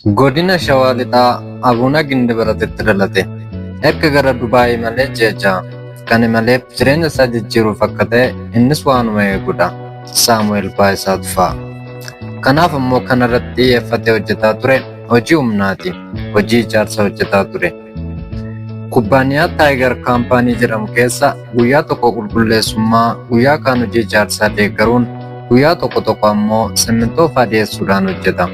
Godina Shawaa Lixaa Abuunaa Gindibaratitti dhalate. Erga gara Dubaay imalee ji'a 6. Kan imaleef jireenya isaa jijjiiruuf akka ta'e innis waanuma eegudha. Saamu'eel Baayisaa Tufaa. Kanaaf ammoo kan irratti xiyyeeffatee hojjetaa ture hojii humnaati. Hojii ijaarsaa hojjetaa ture. Kubbaaniyaa Taayigar Kaampaanii jedhamu keessa guyyaa tokko qulqulleessummaa, guyyaa kaan hojii ijaarsaa deeggaruun, guyyaa tokko tokko ammoo simmintoo fa'aa dhiyeessuudhaan hojjeta.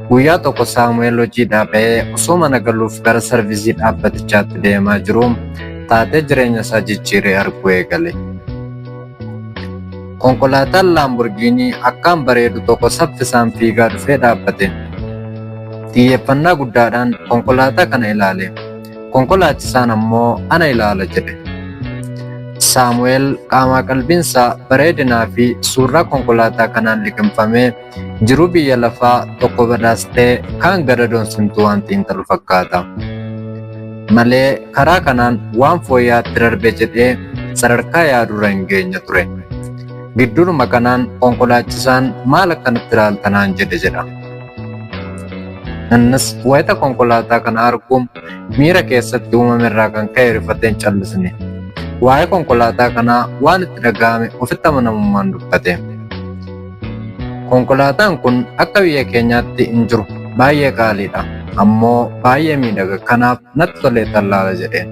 Guyyaa tokko Saamu'eel hojiidhaa ba'ee osoo mana galuuf gara sarvisii dhaabbatichaatti deemaa jiruu taatee jireenya isaa jijjiire arguu eegale. Konkolaataan Laamborgiinii akkaan bareedu tokko saffisaan fiigaa dhufee dhaabbate. Xiyyeeffannaa guddaadhaan konkolaataa kana ilaale. Konkolaachisaan ammoo ana ilaala jedhe. Saamu'eel qaamaa qalbiinsaa bareedinaa fi suurraa konkolaataa kanaan liqimfamee jiruu biyya lafaa tokko badhaastee kaan gadadoon simtuu waan xiinxalu fakkaata. Malee karaa kanaan waan fooyya'aatti darbe jedhee sadarkaa yaadurra hin geenye ture. Gidduudhuma kanaan konkolaachisaan maal akkanatti ilaalta naan jedhe jedha. Innis wayita konkolaataa kana argu miira keessatti uumame irraa kan ka'e rifatee hin callisne. Waa'ee konkolaataa kanaa waan itti dhaga'ame ofitti amanamummaan dubbate. Konkolaataan kun akka biyya keenyaatti hin jiru. Baay'ee qaaliidha. Ammoo baay'ee miidhaga. Kanaaf natti tolee tallaala jedheen.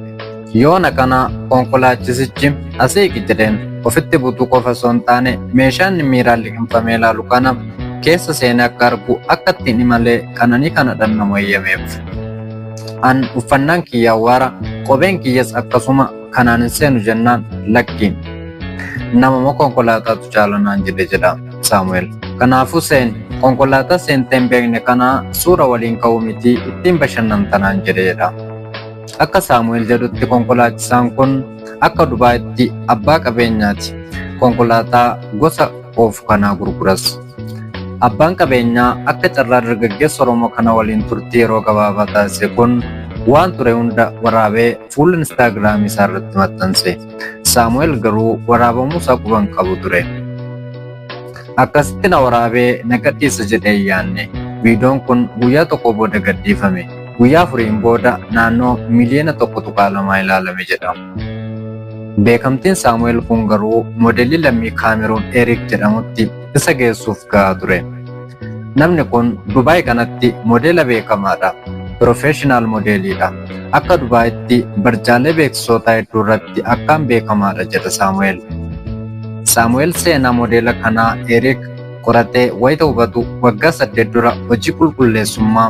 Yoona kana konkolaachisichi as eegi jedheen. Ofitti butuu qofa osoo hin taane meeshaa inni miiraan liqimfamee ilaalu kana keessa seenee akka argu akka ittiin imalee qananii kana dhandhamu eeyyameef. An uffannaan kiyya awwaara, kopheen kiyyas akkasuma kanaan hin seenu jennaan lakki. Nama moo konkolaataatu caala naan jedhe jedha Saamu'eel. Kanaafuu seeni. Konkolaataa seentee hin beekne kana suura waliin ka'uu miti ittiin bashannanta naan jedhe jedha. Akka Saamu'eel jedhutti konkolaachisaan kun akka Dubaayitti abbaa qabeenyaati. Konkolaataa gosa oofu kanaa gurguras. Abbaan qabeenyaa akka carraa dargaggeessa Oromoo kana waliin turtii yeroo gabaabaa taasise kun waan ture hunda waraabee fuula Instaagiraamii isaa irratti maxxanse. Saamu'eel garuu waraabamuu isaa quba hin qabu ture. Akkasitti na waraabee na gadhiisa jedhee hin yaadne. Viidiyoon kun guyyaa tokko booda gadhiifame. Guyyaa afuriin booda naannoo miliyoona 1.2 ilaalame jedha. Beekamtiin Saamu'eel kun garuu moodelii lammii Kaameruun Eriik jedhamutti isa geessuuf gahaa ture. Namni kun Dubaay kanatti modeela beekamaadha. Pirofeeshinaal modeeliidha. Akka Dubaayitti barjaalee beeksisootaa hedduu irratti akkaan beekamaadha jedha Saamu'eel. Saamu'eel seenaa modeela kanaa Eriik qoratee wayita hubatu waggaa 8 dura hojii qulqulleessummaa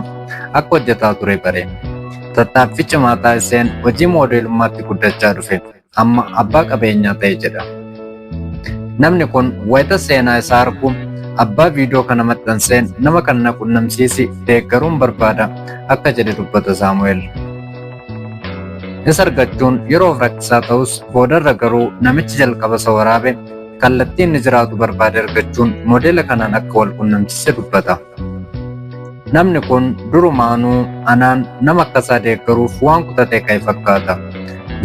akka hojjetaa ture bare. Tattaaffii cimaa taasiseen hojii moodeelummaatti guddachaa dhufe. Amma abbaa qabeenyaa ta'e jedha. Namni kun wayita seenaa isaa argu abbaa viidiyoo kana maxxanseen nama kana na qunnamsiisi deeggaruun barbaada akka jedhe dubbata Saamu'eel. Isa argachuun yeroof rakkisaa ta'us boodarra garuu namichi jalqaba isa waraabe kallattii inni jiraatu barbaade argachuun modeela kanaan akka wal qunnamsiise dubbata. Namni kun durumaanuu anaan nama akkasaa deeggaruuf waan kutatee ka'e fakkaata.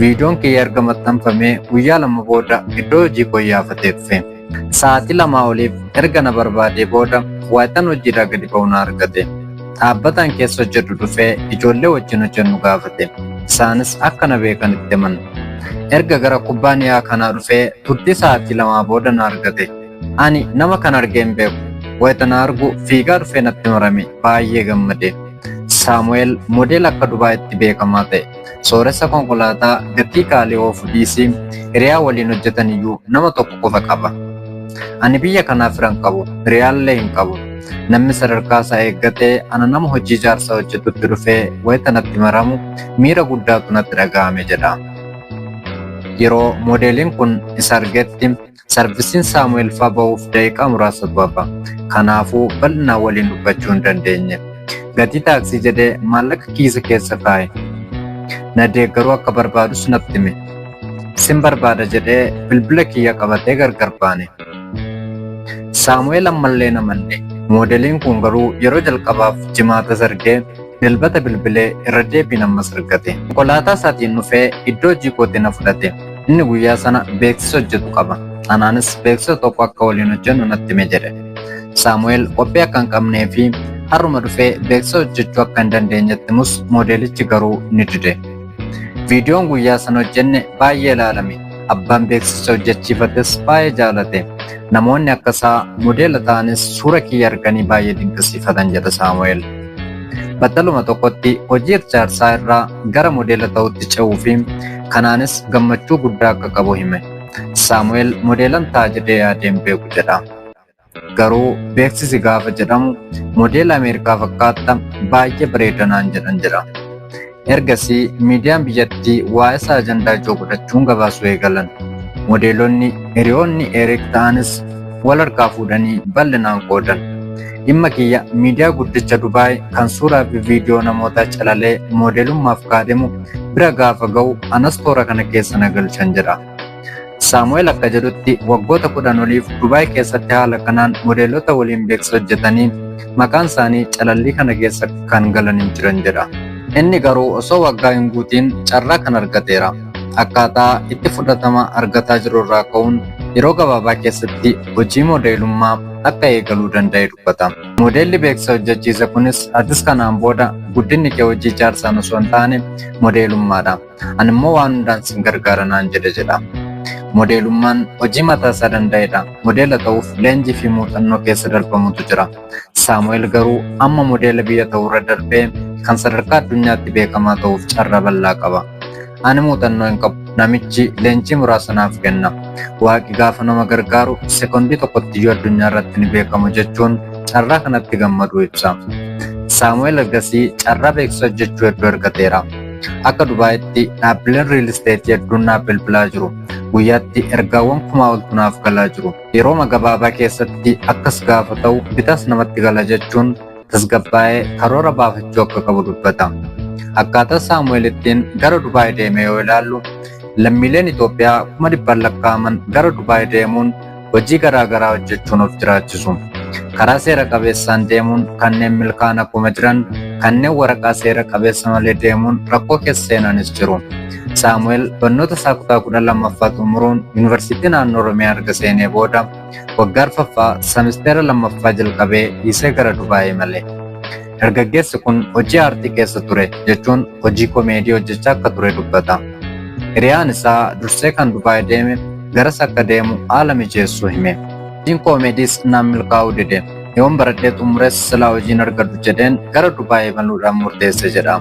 Viidiyoon kiyya erga maxxanfamee guyyaa 2 booda iddoo hojii koo iyyaafatee dhufe. Sa'aatii lamaa oliif erga na barbaadee booda wayitan hojiirraa gadi ba'u na argate. Dhaabbataan keessa hojjedhu dhufee ijoollee wajjin hojjennu gaafate. Isaanis akka na beekan itti himan. Erga gara kubbaaniyaa kanaa dhufee turtii sa'aatii lamaa booda na argate. Ani nama kana argee hin beeku. Wayita na argu fiigaa dhufee natti marame baay'ee gammade. Saamu'eel modeela akka Dubaayitti beekamaa ta'e. Sooressa konkolaataa gatii qaalii oofu dhiisii hiriyaa waliin hojjetan iyyuu nama tokko qofa qaba. Ani biyya kanaa fira hin qabu, hiriyaallee hin qabu. Namni sadarkaa isaa eeggatee ana nama hojii ijaarsaa hojjetutti dhufee wayita natti maramu miira guddaatu natti dhaga'ame jedha. Yeroo modeeliin kun isa argetti Sarvisiin Saamu'eel faa bahuuf daqiiqaa muraasatu hafa. Kanaafuu bal'inaan waliin dubbachuu hin dandeenye. Gatii taaksii jedhee maallaqa kiisa keessa kaa'e. Na deeggaruu akka barbaadus natti hime. Sin barbaada jedhee bilbila kiyya qabatee gargar baane. Saamu'eel ammallee hin amanne. Moodeliin kun garuu yeroo jalqabaaf Jimaata isa argee Dilbata bilbilee irra deebiin ammas argate. Konkolaataa isaatiin dhufee iddoo hojii kootti na fudhate. Inni guyyaa sana beeksisa hojjetu qaba. Anaanis beeksisa tokko akka waliin hojjennu natti hime jedhe. Saamu'eel qophii akka hin qabnee fi Har'uma dhufee beeksisa hojjechuu akka hin dandeenyetti himus moodeelichi garuu ni dide. Viidiyoon guyyaa sana hojjenne baay'ee ilaalame. Abbaan beeksisa hojjechiifates baay'ee jaalate. Namoonni akka isaa modeela ta'anis suura kiyya arganii baay'ee dinqisiifatan jedha Saamu'eel. Battaluma tokkotti hojii ijaarsaa irraa gara modeela ta'utti ce'uu fi kanaanis gammachuu guddaa akka qabu hime. Saamu'eel modeelan ta'a jedhee yaadee hin beeku jedha. Garuu beeksisi gaafa jedhamu modeela Ameerikaa fakkaatta baay'ee bareeda naan jedhan jedha. Ergasii miidiyaan biyyattii waa'ee isaa ajandaa ijoo godhachuun gabaasuu eegalan. Modeelonni hiriyoonni Eriik ta'anis wal harkaa fuudhanii bal'inaan qoodan. Dhimma kiyya miidiyaa guddicha Dubaay kan suuraa fi viidiyoo namootaa calalee moodeelummaaf kaadhimu bira gaafa ga'u anas toora kana keessa na galchan jedha. Saamu'eel akka jedhutti waggoota 10 oliif Dubaay keessatti haala kanaan modeelota waliin beeksisa hojjetanii maqaan isaanii calallii kana keessa kan galan hin jiran jedha. Inni garuu osoo waggaa hin guutiin carraa kan argateera. Akkaataa itti fudhatama argataa jiru irraa ka'uun yeroo gabaabaa keessatti hojii modeelummaa akka eegaluu danda'e dubbata. Modeelli beeksisa hojjechiise kunis atis kanaan booda guddinni kee hojii ijaarsaan osoo hin taane modeelummaadha. Ani immoo waan hundaan sin gargaara naan jedhe jedha. Modeelummaan hojii mataa isaa danda'edha. Modeela ta'uuf leenjii fi muuxannoo keessa darbamutu jira. Saamu'eel garuu amma modeela biyya ta'uurra darbee kan sadarkaa addunyaatti beekamaa ta'uuf carraa bal'aa qaba. Ani muuxannoo hin qabu. Namichi leenjii muraasa naaf kenna. Waaqi gaafa nama gargaaru sekondii tokkottiyyuu addunyaa irratti ni beekamu jechuun carraa kanatti gammaduu ibsa. Saamu'eel ergasii carraa beeksisa hojjechuu hedduu argateera. Akka Dubaayitti dhaabbileen riil isteetii hedduun naaf bilbilaa jiru. Guyyaatti ergaawwan kumaa oltu naaf galaa jiru. Yerooma gabaabaa keessatti akkas gaafa ta'u bitaas namatti gala jechuun tasgabbaa'ee karoora baafachuu akka qabu dubbata. Akkaataa Saamu'eel ittiin gara Dubaay deeme yoo ilaallu lammiileen Itoophiyaa 100,000 lakkaa'aman gara Dubaay deemuun hojii garaa garaa hojjechuun of jiraachisu. Karaa seera qabeessaan deemuun kanneen milkaa'an akkuma jiran kanneen waraqaa seera qabeessa malee deemuun rakkoo keessa seenanis jiru. Saamu'eel barnoota isaa kutaa 12ffaa xumuruun Yuunivarsiitii Naannoo Oromiyaa erga seenee booda waggaa arfaffaa samisteera lammaffaa jalqabee dhiisee gara Dubaay imale. Dargaggeessi kun hojii aartii keessa ture jechuun hojii komeedii hojjechaa akka ture dubbata. Hiriyaan isaa dursee kan Dubaay deeme garas akka deemu haala mijeessuu hime. Hojiin koomeediis naan milkaa'uu dide. Yoon baradhee xumures silaa hojiin argadhu jedheen gara Dubaay imaluudhaan murteesse jedha.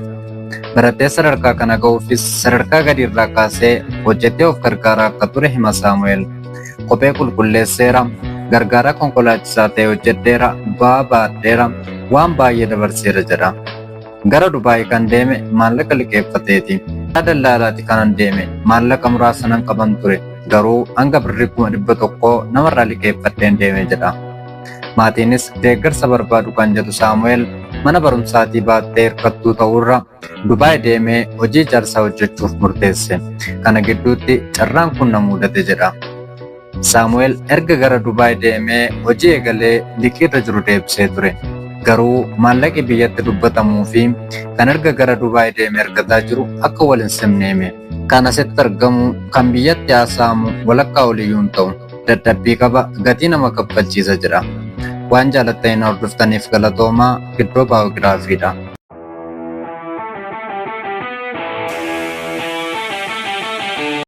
Baratee sadarkaa kana ga'uufis sadarkaa gadiirraa kaasee hojjetee of gargaaraa akka ture hima Saamu'eel. Kophee qulqulleesseera, gargaaraa konkolaachisaa ta'ee hojjedheera, ba'aa baadheera, waan baay'ee dabarseera jedha. Gara Dubaay kan deeme maallaqa liqeeffateeti. Karaa dallaalaati kanan deeme. Maallaqa muraasa nan qaban ture. Garuu hanga birrii 100,000 namarraa liqeeffadheen deeme jedha. Maatiinis deeggarsa barbaadu kan jedhu Saamu'eel mana barumsaatii baattee hirkattuu ta'uurra Dubaay deemee hojii ijaarsaa hojjechuuf murteesse. Kana gidduutti carraan kun na muudate jedha. Saamu'eel erga gara Dubaay deemee hojii eegalee liqiirra jiru deebisee ture. Garuu maallaqi biyyatti dubbatamuu fi kan erga gara Dubaay deemee argataa jiru akka wal hin simne hime. Kan asitti argamu kan biyyatti haasa'amu walakkaa oliyyuu hin ta'u. Dadhabbii qaba, gatii nama kaffalchiisa jedha. Waan jaalattanii na hordoftaniif galatoomaa. Giddoo Baayogiraafiidha.